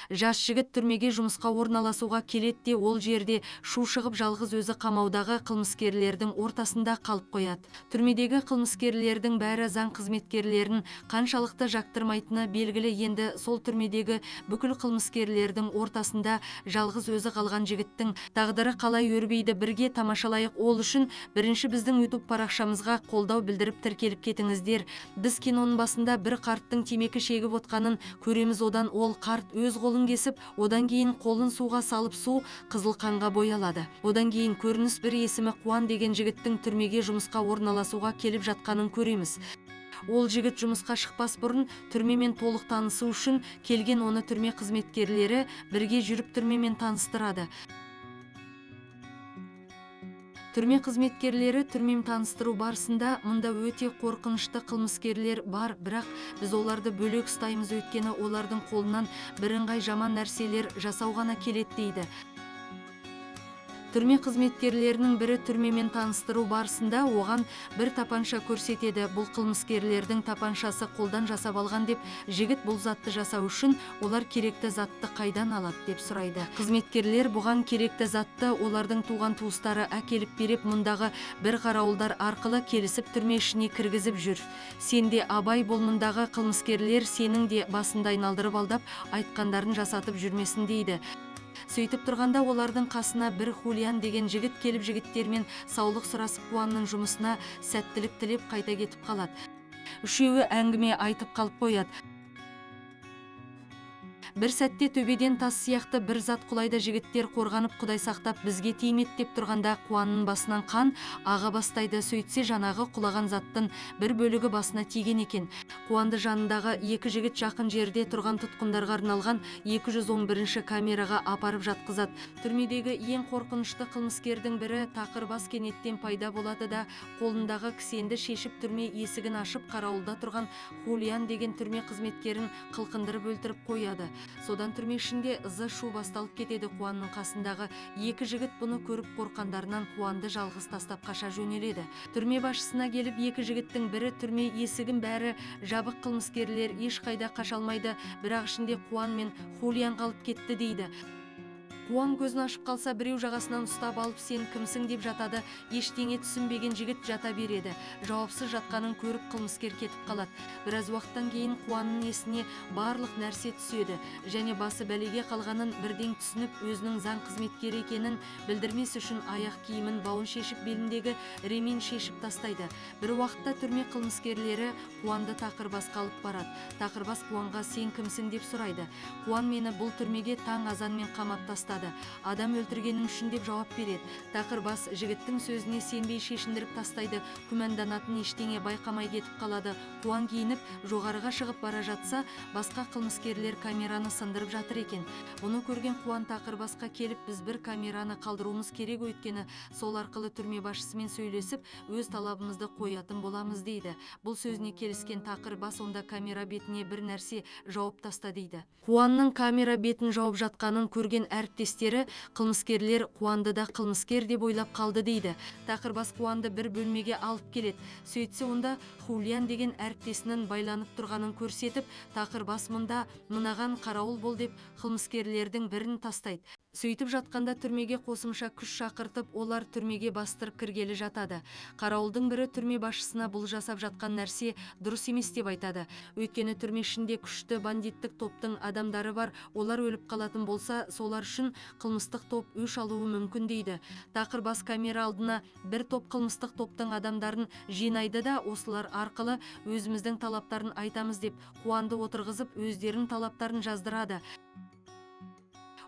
Жас жігіт түрмеге жұмысқа орналасуға келеді де, ол жерде шу шығып, жалғыз өзі қамаудағы қылмыскерлердің ортасында қалып қояды. Түрмедегі қылмыскерлердің бәрі заң қызметкерлерін қаншалықты жақтырмайтыны белгілі. Енді сол түрмедегі бүкіл қылмыскерлердің ортасында жалғыз өзі қалған жігіттің тағдыры қалай өрбиді, бірге тамашалайық. Ол үшін бірінші біздің YouTube парақшамызға қолдау білдіріп, тіркеліп кетіңіздер. Біз киноның басында бір қарттың темекі шегіп отқанын көреміз. Одан ол қарт өз қолын кесіп, одан кейін қолын суға салып, су қызыл қанға боялады. Одан кейін көрініс бір есімі Қуан деген жігіттің түрмеге жұмысқа орналасуға келіп жатқанын көреміз. Ол жігіт жұмысқа шықпас бұрын түрмемен толық танысу үшін келген. Оны түрме қызметкерлері бірге жүріп түрмемен таныстырады. Түрме қызметкерлері түрмемен таныстыру барысында: «Мұнда өте қорқынышты қылмыскерлер бар, бірақ біз оларды бөлек ұстаймыз, өйткені олардың қолынан бірыңғай жаман нәрселер жасау ғана келеді», – дейді. Түрме қызметкерлерінің бірі түрмемен таныстыру барысында оған бір тапанша көрсетеді. «Бұл қылмыскерлердің тапаншасы, қолдан жасап алған», – деп жігіт «Бұл затты жасау үшін олар керекті затты қайдан алады?» деп сұрайды. Қызметкерлер бұған «Керекті затты олардың туған туыстары әкеліп беріп, мұндағы бір қарауылдар арқылы келісіп, түрме ішіне кіргізіп жүр. Сен де абай бол, мұндағы қылмыскерлер сенің де басыңды айналдырып, алдап, айтқандарын жасатып жүрмесін», – дейді. Сөйтіп тұрғанда олардың қасына бір Хулиан деген жігіт келіп, жігіттермен саулық сұрасып, Қуанның жұмысына сәттілік тілеп, қайта кетіп қалады. Үшеуі әңгіме айтып қалып қояды. Бір сәтте төбеден тас сияқты бір зат құлайды. Жігіттер қорғанып, «Құдай сақтап, бізге тимеді» деп тұрғанда, Қуанның басынан қан аға бастайды. Сөйтсе, жанағы құлаған заттың бір бөлігі басына тиген екен. Қуанды жанындағы екі жігіт жақын жерде тұрған тұтқындарға арналған 211 камераға апарып жатқызады. Түрмедегі ең қорқынышты қылмыскердің бірі Тақырбас кенеттен пайда болады да, қолындағы кісенді шешіп, түрме есігін ашып, қарауылда тұрған Хулиан деген түрме қызметкерін қылқындырып өлтіріп қояды. Содан түрме ішінде ызы шу басталып кетеді. Қуанның қасындағы екі жігіт бұны көріп, қорыққандарынан Қуанды жалғыз тастап қаша жөнеледі. Түрме басшысына келіп, екі жігіттің бірі: «Түрме есігін бәрі жабық, қылмыскерлер ешқайда қаша алмайды, бірақ ішінде Қуан мен Хулиан қалып кетті», – дейді. Қуан көзін ашып қалса, біреу жағасынан ұстап алып, «Сен кімсің?» деп жатады. Ештеңе түсінбеген жігіт жата береді. Жауапсыз жатқанын көріп, қылмыскер кетіп қалады. Біраз уақыттан кейін Қуанның есіне барлық нәрсе түседі және басы бәлеге қалғанын бірден түсініп, өзінің заң қызметкері екенін білдірмес үшін аяқ киімін бауын шешіп, беліндегі ремен шешіп тастайды. Бір уақытта түрме қылмыскерлері Қуанды Тақырбасқа алып барады. Тақырбас Қуанға «Сен кімсің?» деп сұрайды. Қуан «Мені бұл түрмеге таң азанмен қамап тастады, адам өлтіргенім үшін» деп жауап береді. Тақырбас жігіттің сөзіне сенбей, шешіндіріп тастайды. Күмәнданатын ештеңе байқамай кетіп қалады. Қуан киініп, жоғарыға шығып бара жатса, басқа қылмыскерлер камераны сындырып жатыр екен. Бұны көрген Қуан Тақырбасқа келіп: «Біз бір камераны қалдыруымыз керек, өйткені сол арқылы түрме басшысымен сөйлесіп, өз талабымызды қоятын боламыз», – дейді. Бұл сөзіне келіскен Тақырбас: «Онда камера бетіне бір нәрсе жауып таста», – дейді. Қуанның камера бетін жауып жатқанын көрген әріптестері «Қылмыскерлер Қуанды да қылмыскер деп ойлап қалды», – дейді. Тақырбас Қуанды бір бөлмеге алып келеді. Сөйтсе, онда Хулиан деген әріптесінің байланып тұрғанын көрсетіп, Тақырбас «Мұнда мынаған қарауыл бол» деп, қылмыскерлердің бірін тастайды. Сөйтіп жатқанда түрмеге қосымша күш шақыртып, олар түрмеге бастырып кіргелі жатады. Қарауылдың бірі түрме басшысына бұл жасап жатқан нәрсе дұрыс емес деп айтады, өйткені түрме ішінде күшті бандиттік топтың адамдары бар, олар өліп қалатын болса, солар үшін қылмыстық топ өш алуы мүмкін дейді. Тақырбас камера алдына бір топ қылмыстық топтың адамдарын жинайды да, «Осылар арқылы өзіміздің талаптарын айтамыз» деп, Қуанды отырғызып, өздерінің талаптарын жаздырады.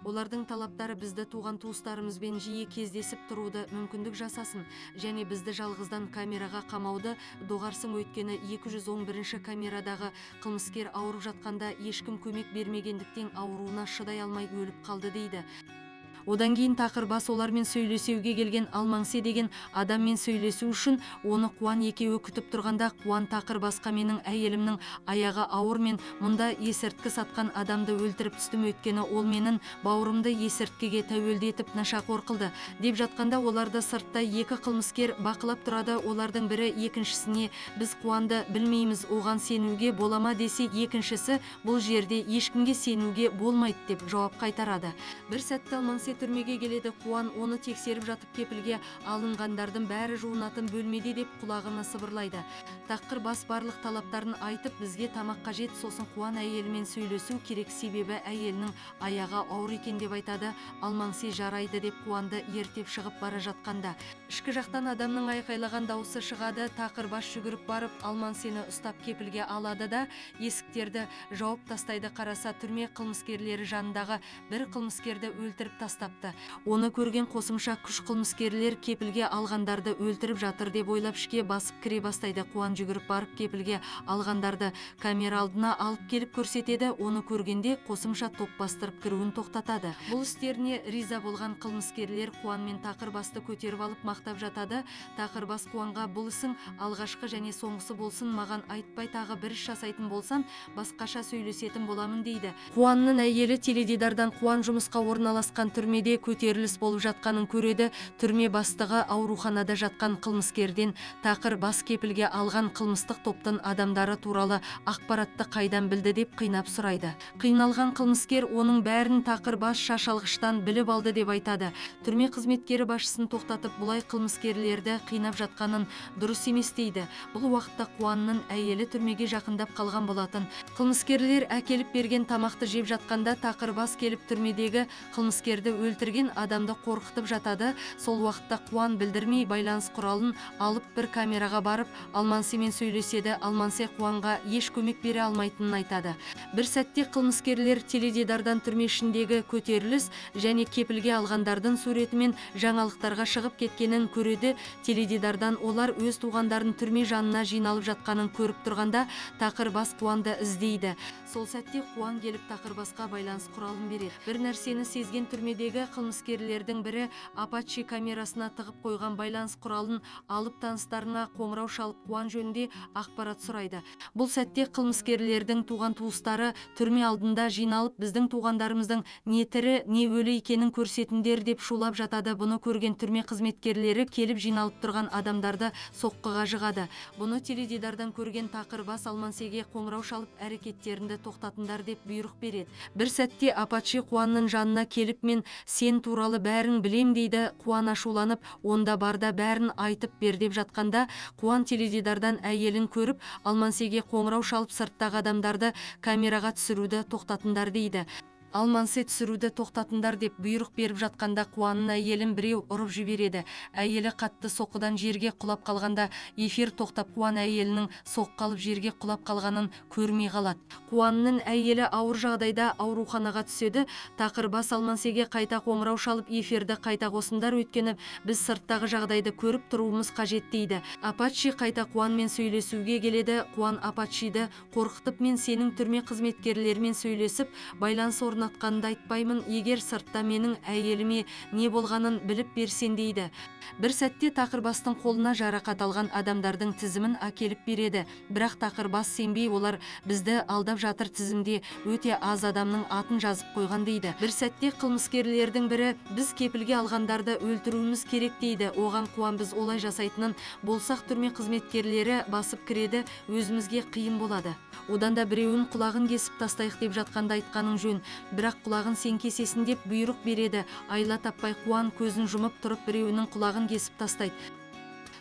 Олардың талаптары: бізді туған туыстарымызбен жиі кездесіп тұруды мүмкіндік жасасын және бізді жалғыздан камераға қамауды доғарсын, өйткені 211 камерадағы қылмыскер ауырып жатқанда ешкім көмек бермегендіктен, ауруына шыдай алмай өліп қалды дейді. Одан кейін тақыр бас олармен сөйлесуге келген Алмаңсе деген адаммен сөйлесу үшін оны Қуан екеуі күтіп тұрғанда Қуан тақыр басқа менің әйелімнің аяғы ауыр, мен мұнда есірткі сатқан адамды өлтіріп түстім, өйткені ол менің бауырымды есірткіге тәуелді етіп нашақор қылды деп жатқанда оларды сыртта екі қылмыскер бақылап тұрады. Олардың бірі екіншісіне біз Қуанды білмейміз, оған сенуге бола ма десе, екіншісі бұл жерде ешкімге сенуге болмайды деп жауап қайтарады. Бір сәтте Алмаңсе түрмеге келеді. Қуан оны тексеріп жатып кепілге алынғандардың бәрі жуынатын бөлмеде деп құлағына сыбырлайды. Таққыр бас барлық талаптарын айтып, бізге тамақ қажет, сосын Қуан әйелімен сөйлесу керек, себебі әйелінің аяғы ауыр екен деп айтады. Алмаңсе жарайды деп Қуанды ертеп шығып бара жатқанда ішкі жақтан адамның айқайлаған дауысы шығады. Тақыр бас жүгіріп барып Алмаңсені ұстап кепілге алады да есіктерді жауып тастайды. Қараса, түрме қылмыскерлері жанындағы бір қылмыскерді өлтіріп тастапты. Оны көрген қосымша күш қылмыскерлер кепілге алғандарды өлтіріп жатыр деп ойлап ішке басып кіре бастайды. Қуан жүгіріп барып кепілге алғандарды камера алдына алып келіп көрсетеді. Оны көргенде қосымша топ бастырып кіруін тоқтатады. Бұл істеріне риза болған қылмыскерлер Қуан мен тақыр басты көтеріп алып мақтап жатады. Тақыр бас Қуанға бұл ісің алғашқы және соңғысы болсын, маған айтпай тағы бір іс жасайтын болсан басқаша сөйлесетін боламын дейді. Қуанның әйелі теледидардан Қуан жұмысқа орналасқан түрмеде көтеріліс болып жатқанын көреді. Түрме бастығы ауруханада жатқан қылмыскерден тақыр бас кепілге алған қылмыстық топтың адамдары туралы ақпаратты қайдан білді деп қинап сұрайды. Қиналған қылмыскер оның бәрін тақыр бас шашалғыштан біліп алды деп айтады. Түрме қызметкері басшысын тоқтатып бұлай қылмыскерлерді қинап жатқанын дұрыс емес дейді. Бұл уақытта Қуанның әйелі түрмеге жақындап қалған болатын. Қылмыскерлер әкеліп берген тамақты жеп жатқанда тақыр бас келіп түрмедегі қылмыскерді өлтірген адамды қорқытып жатады. Сол уақытта Қуан білдірмей байланыс құралын алып бір камераға барып Алмансемен сөйлеседі. Алмансе Қуанға еш көмек бере алмайтынын айтады. Бір сәтте қылмыскерлер теледидардан түрме ішіндегі көтеріліс және кепілге алғандардың суретімен жаңалықтарға шығып кеткенін көреді. Теледидардан олар өз туғандарын түрме жанына жиналып жатқанын көріп тұрғанда тақыр бас Қуанды іздейді. Сол сәтте Қуан келіп тақыр басқа байланыс құралын береді. Бір нәрсені сезген түрмедегі қылмыскерлердің бірі Апачи камерасына тығып қойған байланыс құралын алып таныстарына қоңырау шалып Қуан жөнінде ақпарат сұрайды. Бұл сәтте қылмыскерлердің туған туыстары түрме алдында жиналып біздің туғандарымыздың не тірі не өлі екенін көрсетіңдер деп шулап жатады. Бұны көрген түрме қызметкерлері келіп жиналып тұрған адамдарды соққыға жығады. Бұны теледидардан көрген тақыр бас Алмансеге қоңырау шалып әрекеттеріңді тоқтатыңдар деп бұйрық береді. Бір сәтте Апачи Қуанның жанына келіп мен сен туралы бәрін білем дейді. Қуан ашуланып онда барда бәрін айтып бер деп жатқанда Қуан теледидардан әйелін көріп Алмансеге қоңырау шалып сырттағы адамдарды камераға түсіруді тоқтатыңдар дейді. Алмансе түсіруді тоқтатыңдар деп бұйрық беріп жатқанда Қуанның әйелін біреу ұрып жібереді. Әйелі қатты соққыдан жерге құлап қалғанда эфир тоқтап Қуан әйелінің соққы алып жерге құлап қалғанын көрмей қалады. Қуанның әйелі ауыр жағдайда ауруханаға түседі. Тақыр бас Алмансеге қайта қоңырау шалып эфирді қайта қосыңдар, өйткені біз сырттағы жағдайды көріп тұруымыз қажет дейді. Апачи қайта Қуанмен сөйлесуге келеді. Қуан Апачиді қорқытып мен сенің түрме қызметкерлерімен сөйлесіп байланыс орнатқанды айтпаймын, егер сыртта менің әйеліме не болғанын біліп берсен дейді. Бір сәтте тақырбастың қолына жарақат алған адамдардың тізімін әкеліп береді. Бірақ тақырбас сенбей олар бізді алдап жатыр, тізімде өте аз адамның атын жазып қойған дейді. Бір сәтте қылмыскерлердің бірі біз кепілге алғандарды өлтіруіміз керек дейді. Оған Қуан біз олай жасайтынын болсақ түрме қызметкерлері басып кіреді, өзімізге қиын болады. Одан да біреуін құлағын кесіп тастайық деп жатқанда айтқаның жөн, бірақ құлағын сен кесесін деп бұйрық береді. Айла таппай Қуан көзін жұмып тұрып біреуінің құлағын кесіп тастайды.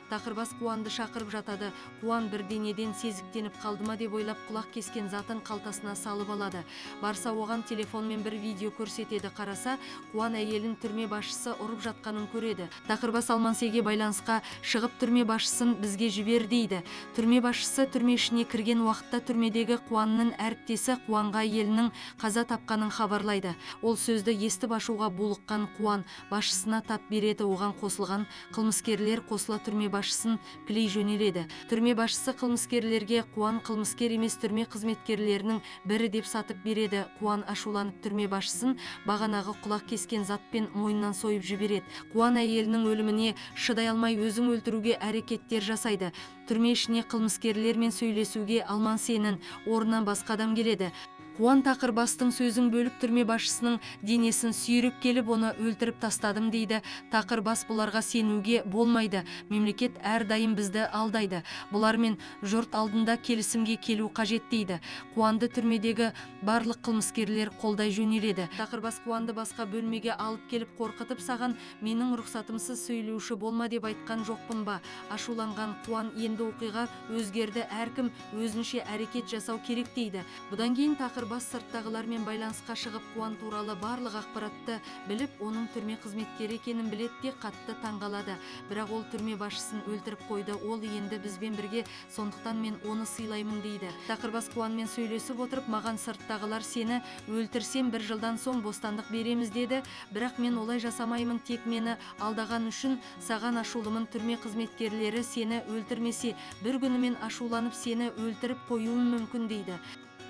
Тақырбас Қуанды шақырып жатады. Қуан бірдеңеден сезіктеніп қалды ма деп ойлап құлақ кескен затын қалтасына салып алады. Барса оған телефонмен бір видео көрсетеді. Қараса, Қуан әйелін түрме басшысы ұрып жатқанын көреді. Тақырбас Алмансеге байланысқа шығып түрме басшысын бізге жібер дейді. Түрме басшысы түрме ішіне кірген уақытта түрмедегі Қуанның әріптесі Қуанға әйелінің қаза тапқанын хабарлайды. Ол сөзді естіп ашуға булыққан Қуан басшысына тап береді. Оған қосылған қылмыскерлер қосыла түрме басшысын пілей жөнеледі. Түрме басшысы қылмыскерлерге Қуан қылмыскер емес, түрме қызметкерлерінің бірі деп сатып береді. Қуан ашуланып, түрме басшысын бағанағы құлақ кескен затпен мойнынан сойып жібереді. Қуан әйелінің өліміне шыдай алмай, өзін өлтіруге әрекеттер жасайды. Түрме ішіне қылмыскерлермен сөйлесуге Алман сенін орнынан басқа адам келеді. Қуан тақырбастың сөзін бөліп, түрме басшысының денесін сүйреп келіп, оны өлтіріп тастадым дейді. Тақырбас бұларға сенуге болмайды, мемлекет әрдайым бізді алдайды, бұлармен жұрт алдында келісімге келу қажет дейді. Қуанды түрмедегі барлық қылмыскерлер қолдай жөнеледі. Тақырбас Қуанды басқа бөлмеге алып келіп қорқытып, саған менің рұқсатымсыз сөйлеуші болма деп айтқан жоқпын ба? Ашуланған Қуан енді оқиға өзгерді, әркім өзінше әрекет жасау керек дейді. Бұдан кейін Тақырбас сырттағылармен байланысқа шығып, Қуан туралы барлық ақпаратты біліп, оның түрме қызметкері екенін біледі де қатты таңғалады. Бірақ ол түрме басшысын өлтіріп қойды, ол енді бізбен бірге, сондықтан мен оны сыйлаймын дейді. Тақырбас Қуанмен сөйлесіп отырып, маған сырттағылар сені өлтірсем бір жылдан соң бостандық береміз деді, бірақ мен олай жасамаймын, тек мені алдаған үшін саған ашулымын, түрме қызметкерлері сені өлтірмесе бір күні мен ашуланып сені өлтіріп қоюым мүмкін дейді.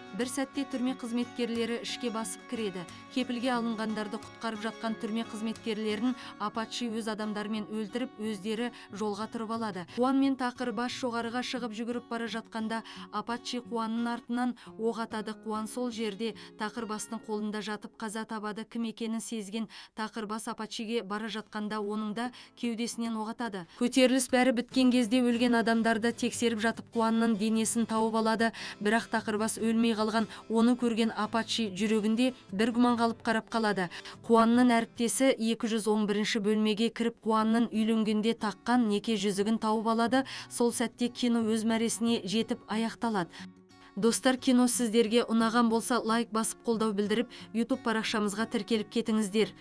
Бір сәтте түрме қызметкерлері ішке басып кіреді. Кепілге алынғандарды құтқарып жатқан түрме қызметкерлерін Апатши өз адамдарымен өлтіріп, өздері жолға тұрып алады. Қуан мен Тақырбас жоғарыға шығып жүгіріп бара жатқанда Апатши Қуанның артынан оқ атады. Қуан сол жерде Тақырбастың қолында жатып қаза табады. Кім екенін сезген Тақырбас Апатшиге бара жатқанда оның да кеудесінен оқ атады. Көтеріліс бәрі біткен кезде өлген адамдарды тексеріп жатып Қуанның денесін тауып алады, бірақ Тақырбас өлмей қалған. Оны көрген Апатши жүрегінде бір күмән қалып қарап қалады. Қуанның әріптесі 211 бөлмеге кіріп, Қуанның үйленгенде таққан неке жүзігін тауып алады. Сол сәтте кино өз мәресіне жетіп аяқталады. Достар, кино сіздерге ұнаған болса, лайк басып қолдау білдіріп, YouTube парақшамызға тіркеліп кетіңіздер.